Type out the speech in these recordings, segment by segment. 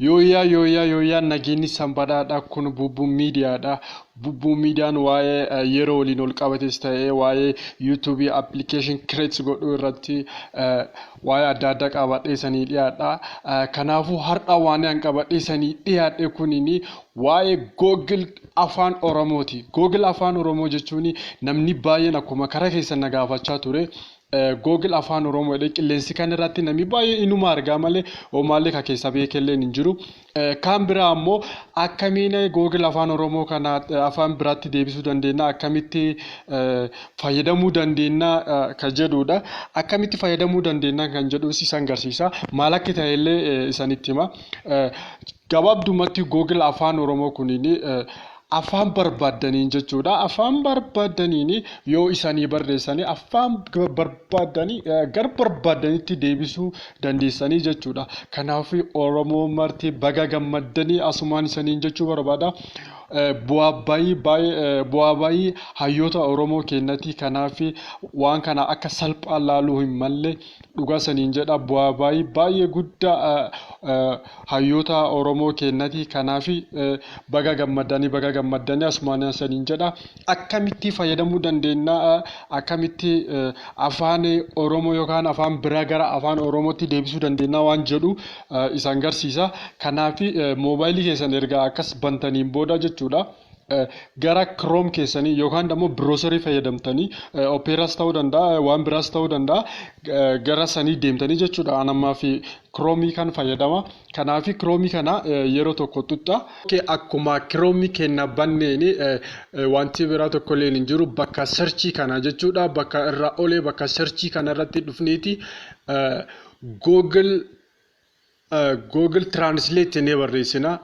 Yooyyaa yooyyaa yooyyaa, nageenyi sanbadaadha. Kun Bubbuu Miidiyaadha. Bubbuu Miidiyaan waa'ee yeroo waliin ol qabates ta'ee waa'ee YouTube application create godhuu irratti waa'ee adda addaa qabadhee sanii dhiyaadha. Kanaafuu har'a waan an qabadhee sanii dhiyaadhe kunini waa'ee Google Afaan Oromooti. Google Afaan Oromoo jechuun namni baay'een akkuma karaa keessan na gaafachaa ture. Google Afaan Oromoo jedhee qilleensi kan irratti namni baay'ee inuma argaa malee hoomaallee ka keessa beekellee hin jiru. Kan biraa ammoo akkamiin Google Afaan Oromoo kana afaan biraatti deebisuu dandeenya, akkamitti fayyadamuu dandeenya kan jedhudha. Akkamitti fayyadamuu dandeenya kan jedhus isan agarsiisa. Maal akka ta'ellee isanitti hima. Gabaabdumatti Google Afaan Oromoo kuniin afaan barbaaddaniin jechuudha. Afaan barbaaddaniin yoo isanii barreessanii afaan barbaaddanii gara barbaaddanitti deebisuu dandeessanii jechuudha. Kanaaf Oromoo marti baga gammaddanii asumaan isaniin jechuu barbaada. Bu'aa bayii baay'ee bu'aa bayii hayyoota Oromoo keenyati. Kanaaf waan kana akka salphaa laaluu hin malle dhugaa saniin jedha. Bu'aa bayii baay'ee guddaa hayyoota Oromoo keenyati. Kanaaf baga gammaddanii baga gammaddanii asumaan saniin jedha. Akkamitti fayyadamuu dandeenya, akkamitti afaan Oromoo yookaan afaan biraa gara afaan Oromootti deebisuu dandeenya waan jedhu isaan garsiisa. Kanaaf moobaayilii keessan erga akkas bantaniin booda jechuudha. Gara Chrome keessanii yookaan immoo browserii fayyadamtanii, Operas ta'uu danda'a, waan biraas ta'uu danda'a, gara sanii deemtanii jechuudha. An ammaa fi Chrome kan fayyadama. Kanaaf Chrome kana yeroo tokko xuxxa. Akkuma Chrome keenya banneen wanti biraa tokko illee hin jiru, bakka searchii kana jechuudha. Bakka irraa olee bakka searchii kana irratti dhufneeti Google Translate jennee barreessina.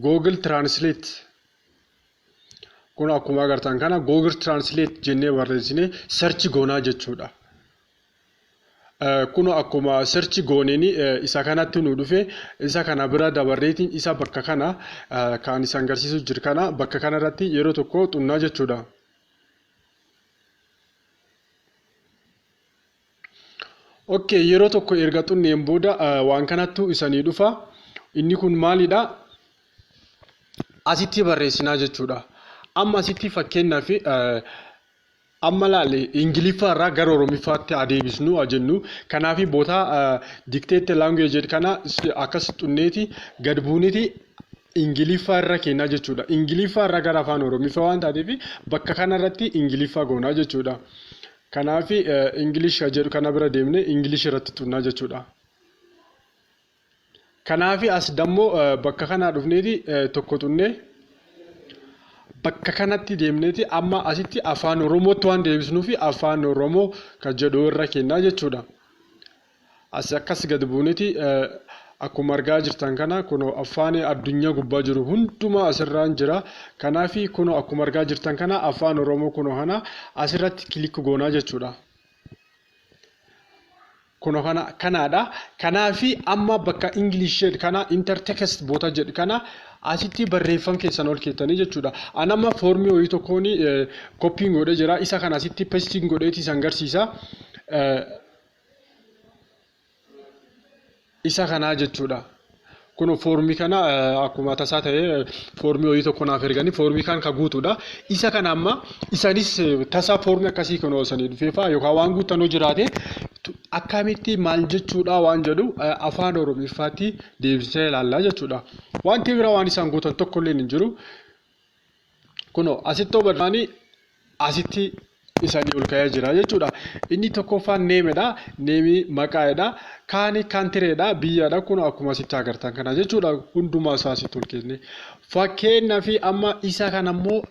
Google Translate kun akkuma agartan kana Google Translate jennee barreessine search goonaa jechuudha. Kun akkuma search gooneen isa kanatti nu dhufe, isa kana bira dabarreetiin isa bakka kana kan isaan agarsiisu jiru kana bakka kana irratti yeroo tokko xunnaa jechuudha. Okay, yeroo tokko erga xunneen booda waan kanattu isanii dhufa. Inni kun maalidha? Asitti barreessinaa jechuudha. Amma asitti fakkeenyaaf amma laale Ingiliffaa irraa gara Oromiffaatti adeebisnu jennu. Kanaaf boota dictate language jedhu kana akkas xunneeti gad buuniti Ingiliffaa irra kennaa jechuudha. Ingiliffaa irraa gara afaan Oromiffaa waan taateef bakka kanarratti Ingiliffaa goonaa jechuudha. Kanaaf English jedhu kana bira deemnee English irratti xunnaa jechuudha. Kanaaf as dammoo bakka kanaa dhufneeti tokko xunnee bakka kanatti deemneeti amma asitti afaan Oromootti waan deebisnuuf afaan Oromoo kan jedhu irra kennaa jechuudha. As akkas gad buuneti akkuma argaa jirtan kana kunoo afaan addunyaa gubbaa jiru hundumaa asirraan jira. Kanaaf kunoo akkuma argaa jirtan kana afaan Oromoo kunoo kana asirratti click goonaa jechuudha. Kunoo kana kanaadha. Kanaaf amma bakka English jedhu kana enter text boota jedhu kana asitti barreeffama keessan ol keettanii jechuudha. An amma foormii wayii tokkoon koppiin godhee jira. Isa kana asitti pestiin godheeti isan garsiisa. Isa kanaa jechuudha. Kun foormii kana akkuma tasaa ta'ee foormii wayii tokko naaf erganii foormii kan ka guutuudha. Isa kana amma isanis tasaa foormii akkasii kan osanii dhufeefaa yookaan waan guuttanoo jiraate akkamitti maal jechuudha waan jedhu afaan Oromiffaatti deebisnee ilaallaa jechuudha. Wanti biraa waan isaan guutan tokko illee hin jiru. Kunoo asitti hubannaan asitti isanii ol ka'ee jira jechuudha. Inni tokkoffaan namedha. Nameii maqaadha. Kaani countrydha. Biyyadha. Kun akkuma asitti agartan kana jechuudha. Hundumaa isaa asitti ol kenne. Fakkeenyaaf amma isa kana immoo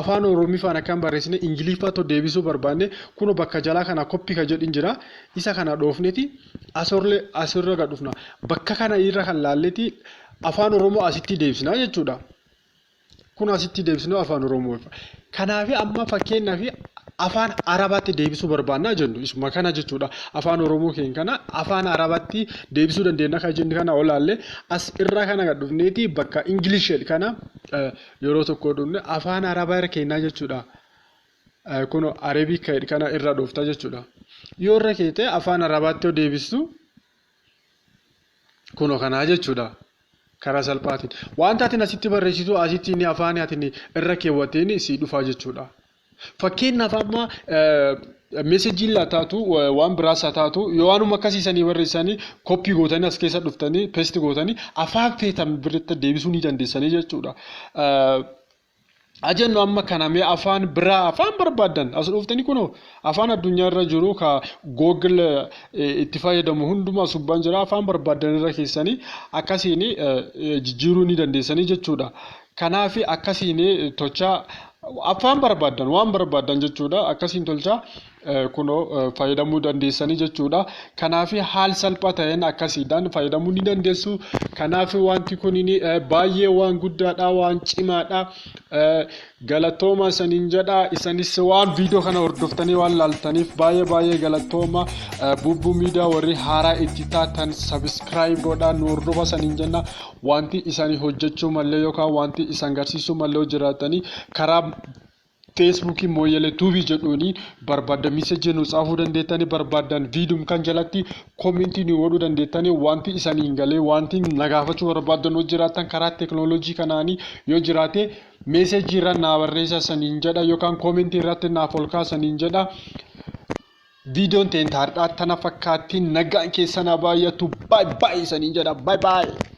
afaan Oromiffaan akkan barreessine Ingiliffaatti deebisuu barbaanne kun bakka jalaa kana copy ka jedhin jira. Isa kana dhoofneti asirra gad dhufna. Bakka kana irra kan laalleeti afaan Oromoo asitti deebisna jechuudha. Kun asitti deebisnee afaan Oromoo. Kanaaf amma fakkeenyaaf afaan Arabaatti deebisuu barbaannaa jennu isuma kana jechuudha. Afaan Oromoo keenya kana afaan Arabaatti deebisuu dandeenya kan jennu kana olaallee as irraa kana gad dhufneeti bakka English jedhu kana yeroo tokko dhufne afaan Arabaa irra kennaa jechuudha. Kun Arabic kana irra dhufta jechuudha. Yoo irra keete afaan Arabaatti yoo deebistu Kunoo kanaa jechuudha. Karaa salphaatiin. Wanta atin asitti barreessitu asitti inni afaan atin irra keewwatteen si dhufaa jechuudha. Fakkeenyaaf, amma messageiin laa taatu, waan biraas haa taatu, yoo waanuma akkasiisanii barreessanii copy gootanii as keessa dhuftanii paste gootanii afaan feetan biratti deebisuu ni dandeessanii jechuudha. Ajennu amma kana mee afaan biraa, afaan barbaaddan as dhuftanii, kunoo afaan addunyaa irra jiru ka Google itti fayyadamu hundumaa subbaan jira, afaan barbaaddan irra keessanii akkasiin jijjiiruu ni dandeessanii jechuudha. Kanaaf akkasiin tolchaa, afaan barbaaddan, waan barbaaddan jechuudha, akkasiin tolchaa kunoo fayyadamuu dandeessanii jechuudha. Kanaaf haal salphaa ta'een akkasiidhaan fayyadamuu ni dandeessu. Kanaaf wanti kun baay'ee waan guddaadha, waan cimaadha. Galatooma isaniin jedha. Isanis waan viidiyoo kana hordoftanii waan laaltaniif baay'ee baay'ee galatooma. Bubbuu Miidiyaa warri haaraa itti taatan subscribe godhaa nu hordofa isaniin jenna. Wanti isanii hojjechuu mallee yookaan wanti isan garsiisuu mallee jiraatanii karaa Feesbuukii Mooyyelee Tuubii jedhuuni barbaaddan message nu tsaafuu dandeettanii, barbaaddan viidiyoo kan jalatti comment nu godhuu dandeettanii. Wanti isanii hin galee, wanti na gaafachuu barbaaddan yoo jiraattan, karaa teekinooloojii kanaanii yoo jiraate, message irra naa barreessa saniin jedha yookaan comment irratti naaf ol kaasaniin jedha. Viidiyoon ta'e har'aa tana fakkaatti. Nagaan keessan haa baay'atu. Baay'ee baay'ee saniin jedha. Baay'ee baay'ee.